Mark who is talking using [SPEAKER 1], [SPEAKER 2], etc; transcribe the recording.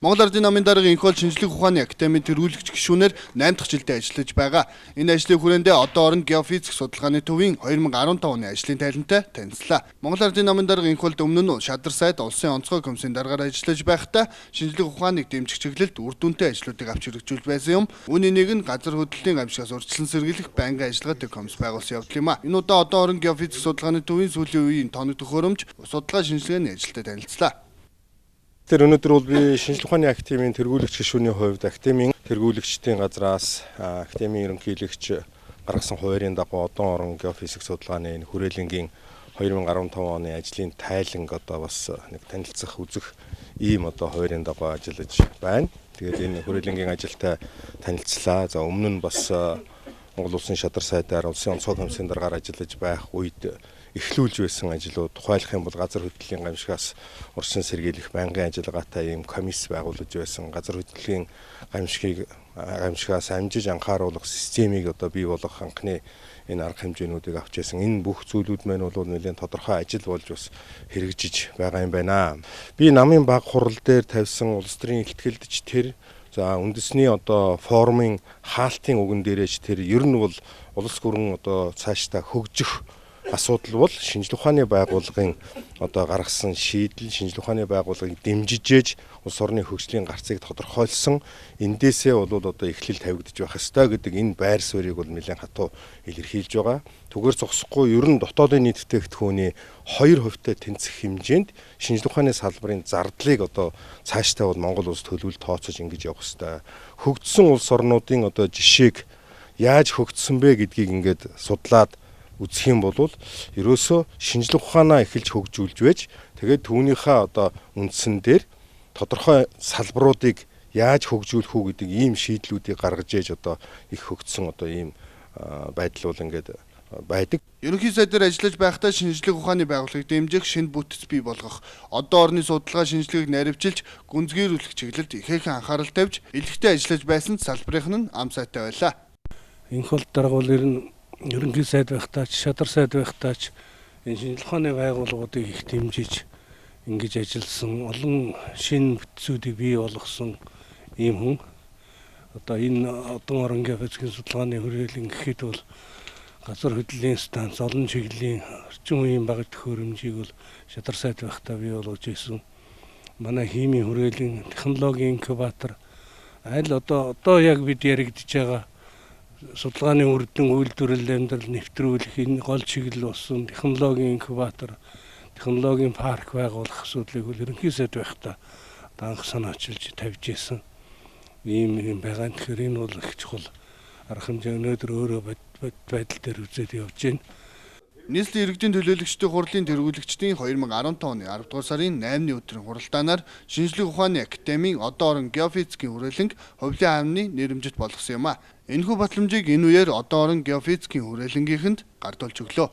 [SPEAKER 1] Монгол Ардын намын дарга Энх бол шинжлэх ухааны академийн тэргүүлэгч гишүүнээр 8 дахь жилдээ ажиллаж байгаа. Энэ ажлын хүрээндээ одоо орон геофизик судалгааны төвийн 2015 оны ажлын тайлантай танилцлаа. Монгол Ардын намын дарга Энх бол өмнө нь шадар сайд улсын онцгой комиссийн даргаар ажиллаж байхдаа шинжлэх ухааныг дэмжих чиглэлд үр дүнтэй ажлуудыг авч хэрэгжүүлж байсан юм. Үүний нэг нь газар хөдлөлийн гамшигаас урьдчилан сэргийлэх байнгын ажиллагаатай комисс байгуулсан явдал юм а. Энэ удаа одоо орон геофизик судалгааны төвийн сүүлийн үеийн тоног төхөөрөмж, судалгаа шинжилгээний ажилтай танилцлаа.
[SPEAKER 2] Тэр өнөөдөр бол би шинжлэх ухааны академийн тэргүүлэгч гишүүний хувьд академийн тэргүүлэгчдийн газраас академийн ерөнхийлөгч гаргасан хуваарийн дагуу одон орон геофизик судалгааны энэ хүрээлэнгийн 2015 оны ажлын тайланг одоо бас нэг танилцах үзэх ийм одоо хуваарийн дагуу ажиллаж байна. Тэгээд энэ хүрээлэнгийн ажилтай танилцлаа. За өмнө нь бас Монгол Улсын шадар сайдаар улсын онцгой комиссийн даргаар ажиллаж байх үед эхлүүлж байсан ажлууд, тухайлах юм бол газар хөдлөлийн гамшигаас урьдчилан сэргийлэх байнгын ажиллагаатай ийм комисс байгуулж байсан. Газар хөдлөлийн гамшигаас амжиж анхааруулах системийг одоо бий болгох анхны энэ арга хэмжээнүүдийг авч байсан. Энэ бүх зүйлүүд маань бол нэлээд тодорхой ажил болж бас хэрэгжиж байгаа юм байна. Би намын баг хурал дээр тавьсан улс төрийн ихтгэлдэж тэр за үндэсний одоо форумын хаалтын үгэн дээрээч тэр ер нь бол улс гүрэн одоо цаашдаа хөгжих асуудал бол шинжлэх ухааны байгууллагын одоо гаргасан шийдэл, шинжлэх ухааны байгууллагыг дэмжижээж улс орны хөгжлийн гарцыг тодорхойлсон эндээсээ бол одоо эхлэл тавигдаж байх ёстой гэдэг энэ байр суурийг бол нэлээд хатуу илэрхийлж байгаа. Түгээр зогсохгүй ер нь дотоодын нийт бүтээгдэхүүний 2% тэнцэх хэмжээнд шинжлэх ухааны салбарын зардлыг одоо цаашдаа бол Монгол улс төлөвлөл тооцож ингэж явах ёстой. Хөгжсөн улс орнуудын одоо жишээг яаж хөгжсөн бэ гэдгийг ингээд судлаад үзэх юм бол ерөөсөө шинжлэх ухаанаа эхэлж хөгжүүлж байж тэгээд түүнийхээ одоо үндсэн дээр тодорхой салбаруудыг яаж хөгжүүлэх үү гэдэг ийм шийдлүүдийг гаргаж ээж одоо их хөгжсөн одоо ийм байдал бол ингээд байдаг.
[SPEAKER 1] Ерөнхий сайдаар ажиллаж байхдаа шинжлэх ухааны байгууллагыг дэмжих, шинэ бүтэц бий болгох, одоо орны судалгаа шинжилгээг наривчилж, гүнзгийрүүлэх чиглэлд ихээхэн анхаарал тавьж, илэгтэй ажиллаж байсан салбарынх нь ам сайтай байлаа.
[SPEAKER 3] Энх бол дарга бол ер нь ерөнхий сайд байхдаа ч, шадар сайд байхдаа ч энэ шинжлэх ухааны байгууллагуудыг их дэмжиж ингэж ажилласан, олон шинэ бүтцүүдийг бий болгосон ийм хүн. Одоо энэ одон орон геофизикийн судалгааны хүрээлэн гэхэд бол газар хөдлөлийн станц, олон чиглэлийн орчин үеийн багаж төхөөрөмжийг бол шадар сайд байхдаа бий болгож ирсэн. Манай химийн хүрээлэн, технологийн инкубатор аль одоо яг бид яригдж байгаа судалгааны үр дүн, үйлдвэрлэл, амьдрал нэвтрүүлэх энэ гол чиглэл болсон технологийн инкубатор, технологийн парк байгуулах асуудлыг бол ерөнхий сайд байхдаа анх санаачилж тавьж исэн ийм юм байгаа. Тэгэхээр энэ бол их чухал арга хэмжээ өнөөдөр өөрөө байдал дээр үзээд явж байна.
[SPEAKER 1] Нийслэлийн иргэдийн төлөөлөгчдийн хурлын тэргүүлэгчдийн 2015 оны 10 дугаар сарын 8-ны өдрийн хуралдаанаар шинжлэх ухааны академийн одоо орон геофизикийн хүрээлэнг хувлын хаамны нэрэмжит болгосон юм а. Энэхүү батламжийг энэ үеэр одоо орон геофизикийн хүрээлэнгийнхэнд гардуулж өглөө.